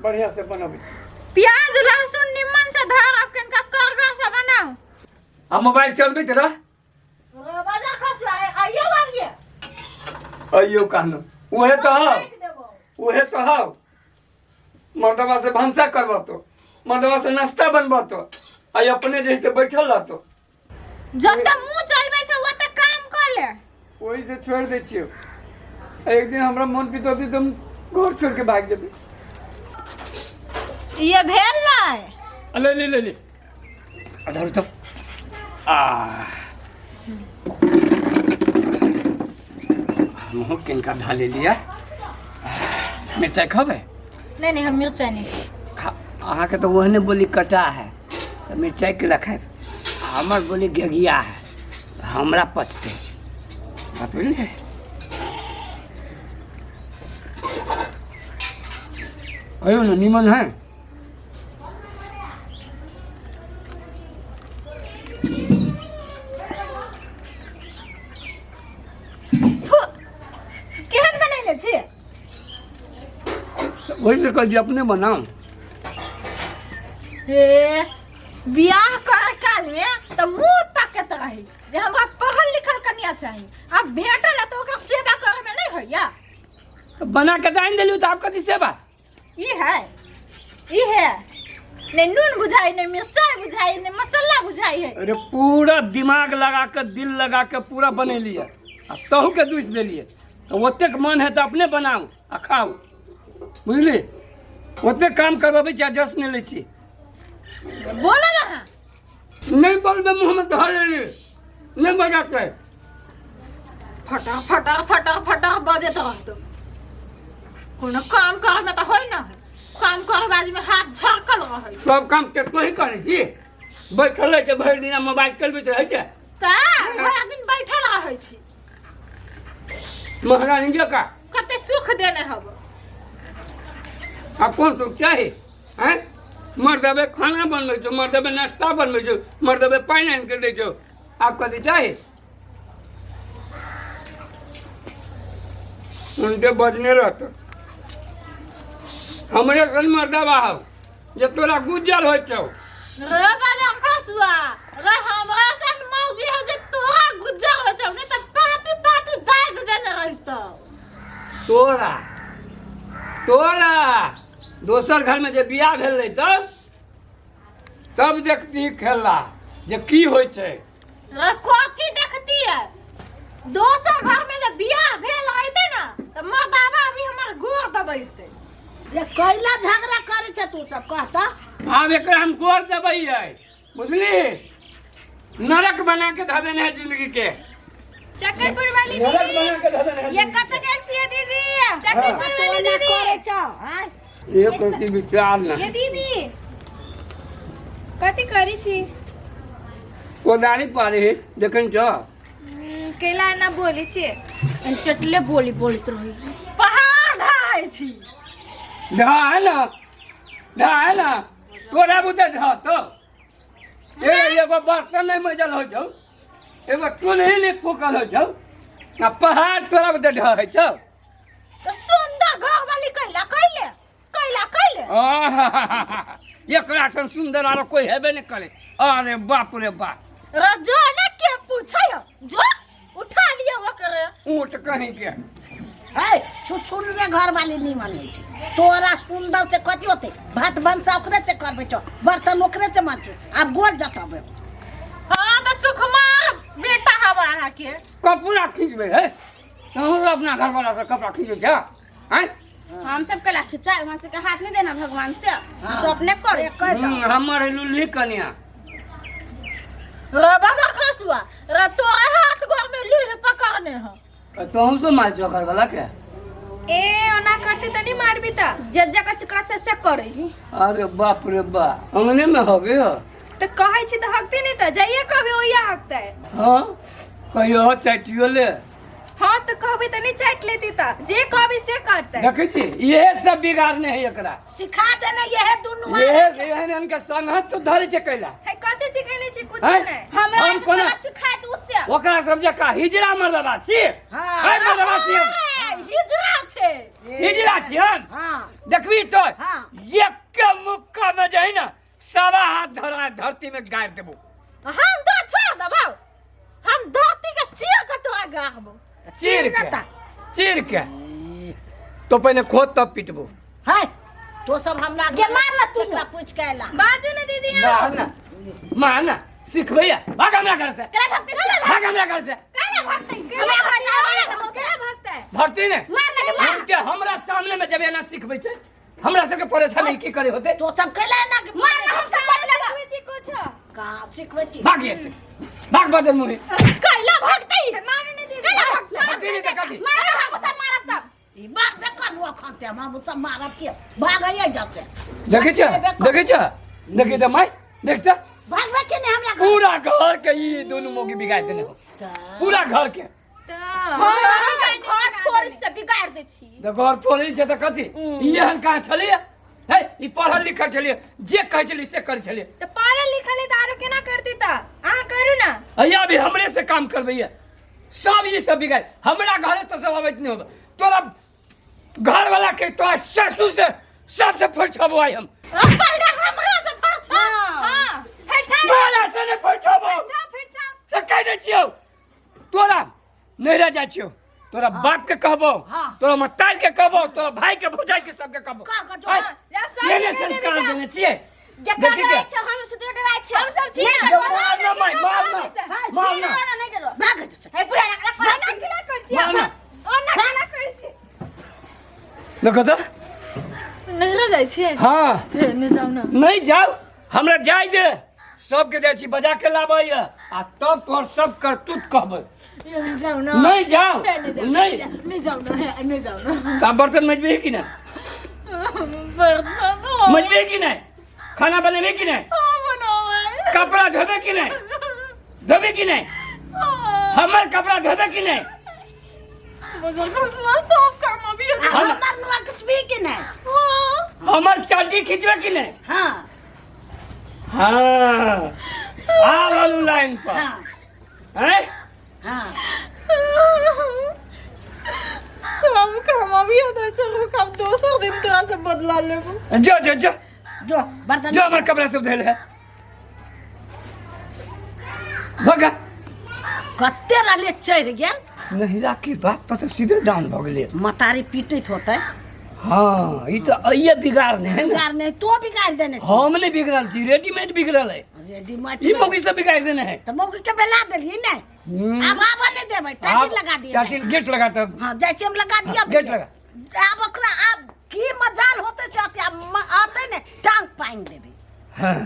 बढ़िया से बनबै छी। प्याज लहसुन निमन से धर, अब कनका करगर से बनाओ। आ मोबाइल चलबैत रह। बाजा खसुआ आइयो बाजिए। अइयो कहनो उहे तो हौ, उहे तो हौ। मर्दवा से भनसा करबतो, मर्दवा से नाश्ता बनबतो, आ अपने जैसे बैठल रहतो। जब तक मुंह चलबै छै ओत काम कर ले। वही से छोड़ दै छियो। एक दिन हमरा मन पितौती तऽ हम घर छोड़ के भाग जेबै। ये भेल नै? ले ले ले ले, धरू तो। आ हमहूँ किनका ढाले लिया। मिरचाइ खबै? नहीं नहीं, हम मिर्चाई नहीं। खा। अहाँके तऽ ओहने बोली कटा है तऽ मिरचाइ के खायब। हमर बोली घेघिया है, हमरा पचतै। बात बुझलियै? कहियौ ने, निमन है? फु, केहन बनैले छी? वही से कहै छी अपने बनाउ। हे, बियाह करे काल में तऽ मुंह ताकत रही जे हमरा पढ़ल लिखल कन्या चाही। आब भेटल है तऽ ओकर सेवा करे में नहीं होइया। तऽ बना के तऽ आनि देलियौ, तऽ आब कथी सेवा? ई है, ई है, नहीं नून बुझाई, नहीं मिर्चाई बुझाई, नहीं मसाला बुझाई है। अरे पूरा दिमाग लगा के, दिल लगा के पूरा बनेलियै आ तहू के दूसि देलियै। तऽ ओतेक मन है तऽ अपने बनाउ आ खाउ, बुझली? ओतेक काम करबबै छी आ जस नहि लै छी। बोलो ना। अहाँ नहि बोलबै, मुँहमे धऽ लेली, नहि बजाते। फटा फटा फटा फटा बजैत रहतो। कोनो काम करे में तऽ होय ना है, काम करे बाज में हाथ झरकल रहै। सब काम केतना ही करै छी, बैठल रहै छै भरि दिन, मोबाइल चलबैत रहै छै। तऽ भरि दिन बैठल रहै छी। महारानी जकाँ। कते सुख देने हब। आब कोन सुख चाही? आँय, मर्दबे खाना बनबै छौ, मर्दबे नाश्ता बनबै छौ, मर्दबे पानि आनि कऽ दै छौ, आब कथी चाही? उनके बजने रहतो। हमरे सन मर्दबा हौ जे तोरा गुजर होइ छौ। रे बाजा खसुआ रे, हमरा सन मौगी हो जे तोरा गुजर हो छौ, नहीं तऽ पाती पाती दाग देने रहितौ। तोरा तोरा दोसर घरमे जे बियाह भेल रहै तब तब देखती खेला जे की होइ छै। रे कथी देखती है? दोसर घर में जे बियाह भेल रहते ना तऽ मर्दाबा अभी हमर गोर दबैते। जे कैला झगड़ा करै छै तू सब कहता? आब एकरा हम गोर देबै है, बुझली? नरक बना के धऽ देने है जिंदगी के। चक्करपुर वाली नरक दीदी बना के धऽ देने है ये जिंदगी कत के। गेल छियै दीदी? चक्करपुर वाली कोना दीदी करै छौ आँय? एक रति विचार न। ये दीदी कथी करै छी? कोदारी पारे है देखन छ। कैला एना बोलै छियै? टटले बोली बोलैत रही। पहाड़ ढाहै छी। ढा है ना, ढा है ना, तोरा बुते ढा तो। ए एगो बर्तन नहीं मजल हो जाऊ, एगो चूल्ही नहीं फूकल हो जाऊ, आ पहाड़ तोरा बुते ढा है छौ। तो सुंदर घर वाली कैला कैले कैला कैले? आहाहाहा, एकरा सन सुंदर आरो कोई हेबे नहीं करे। अरे बाप रे बाप। रे जो ने के पूछै हो, जो उठा लियो ओकरे। ऊँट कहीं के। है छुछुन रे, घर वाली नीमन होइ छै। तोरा सुंदर से कथी होते? भात भनसा ओकरे से करबै छौ, बर्तन ओकरे से माजू, आब गोर जतबै। हाँ तऽ सुखमार बेटा हवा अहाँके। कपड़ा खींचबै है तहन अपना घर वाला से कपड़ा खींचै छ? आँय, हम सब कला खिंचाए वहां से के हाथ नहीं देना भगवान से। हम सब अपने करे से कह दो। हमर है लुल्ही कन्या। रे बजा खसुआ रे, तोरे हाथ गोर में लूल पकड़ने हो। तोहू से मार छो घर वाला के? ए ओना करते तनी मारबी त जे जे कछ करा से से करे ही। अरे बाप रे बाप, अंगने में हो गयो। त कहै छी त हकते नहीं त जाइए कभी ओया हकते। हाँ कहियो चाटियो ले। हाँ त कहबी त नहीं चाट लेती त जे कहबी से करते। देखै छी इहे सब बिगाड़ने है एकरा। सिखा देने यहे दुनू। इहे से एहन एहन के संगत तो धरे छै कैला। है कथी सिखेने छी? कुछ हैं? नहीं हमरा। हम कोना सिखाए त उससे ओकरा सब जका हिजड़ा मर्दबा छी। हाँ। है मर्दबा छी हम। ए, हिजड़ा छै। हिजरा छी हम हाँ देखबी तो हाँ। एक मुक्का में जे है ना सवा हाथ धरा धरती में गाड़ देबो हम तो छोड़ देबौ हम धरती के चीर के तोरा गाड़बो चीर ना के ता। चीर के तो पहले खोद तब पिटबो है तो सब हमरा गे मार ला तू। केकरा पूछ के आइला बाजू ने दीदी अहाँ। मार ना मार ना सिखबैया भाग हमरा घर से केला भगतै भाग हमरा घर से केला भगतै केला हमरा केला भगतै भरती ने मार लगे मार। हम के हमरा सामने में जब एना सिखबै छै हमरा सबके परेशानी की करे होते तो सब कैला ना कि मार ना हम सब मर लेबो सिखबै छी कुछ कहाँ सिखबै छी भाग ये से भाग बदल मुहे कैला भगतै मारू ने दीदी कैला भगतै भगतै नहीं तऽ कथी? मार हम सब मारब तब ई बात बे करू अखन ते हम सब मारब के भागैये जसे देखै छ देखै छ देखै त माय देख त भागबै के नहीं हमरा घर पूरा घर के ई दुनू मोगी बिगाड़ देने हो पूरा घर के तऽ घर फोड़ से बिगाड़ दै छी तऽ घर फोड़ै छै तऽ कथी ई एहन कहाँ छलैया है ई पढ़ल लिखल छलियै जे कहै छलियै से करै छलियै तऽ पढ़ल लिखल है तऽ आरो केना करती तऽ अहाँ करू ने अइया अभी हमरे से काम करबैया सब ई सब बिगाड़ हमरा घरे तो सब अबैत नहीं होबे तोरा घर वाला के तोरा ससुर से सबसे फरछबो आई हम पहिले हमरा से फरछा हाँ फेर छा तोरा से नहीं फरछबो छा फेर छा से कह दै छियौ तोरा नैहरा जाइ छियौ तोरा बाप के कहबो हाँ। तोरा मतार के कहबो तोरा भाई के भौजाई के सबके कहबो कह कह जो। आइ, जा सब एहने के कहि संस्कार देबै जा। देने छियै जकरा देखी डराइ के छै हम सुतरो डराइ छै हम सब छियै जो मार ना माय मार ना मार ना नहीं डरो भाग जसे हे पूरा रखला ओना केना करै छियै मार ना ओना केना करै छियै देखो तो नहरा जाइ छियै हाँ हे नहि जाउ ना नहीं जाओ हमरा जाय दे सबके जाइ छी बजा के लाबैया आ तब तोहर सब करतूत कहबै ये नहीं जाउ ना नहीं जाओ हे नहीं जाउ नहीं नहीं जाउ ना हे नहीं जाउ ना तो बर्तन मजबे कि नहीं बर्तन मजबे कि नहीं खाना बनेबे कि नहीं हाँ बनाबै कपड़ा धोबे कि नहीं धोबे कि नहीं हमर कपड़ा धोबे कि नहीं बुजुर्ग सब काम अभी आ हम- हमर नुआ कुछ भी के नहीं हाँ हमर चड्डी खींचबे कि नहीं हाँ हाँ आ रहलू लाइन पर हाँ हैं हाँ सब काम अभी आता छै रुक हम दोसर दिन तोरा से बदला लेबो जो जो जो जो बर्तन जो हमर कपड़ा सब धोल है भगा कते रहले चढ़ि गेल नहिरा के बात पर तऽ सीधे डाउन भऽ गेलै मतारी पीटैत होतै हाँ ई तऽ अइये बिगाड़ ने है ने बिगाड़ नहीं तो बिगाड़ देने छी हम नहीं बिगड़ल छी रेडीमेड बिगड़ल है रेडीमेड ई मौगी सब बिगाड़ देने है तऽ मौगी के बेला देलियै ने हम्म। आब आबऽ नहि देबै टाटी लगा दिए टाटी गेट लगा तब हाँ जाइ छी हम लगा दिअ गेट लगा। आब ओकरा आब की मजाल होतै से आते आब आते ने टांग पानि देबै हाँ।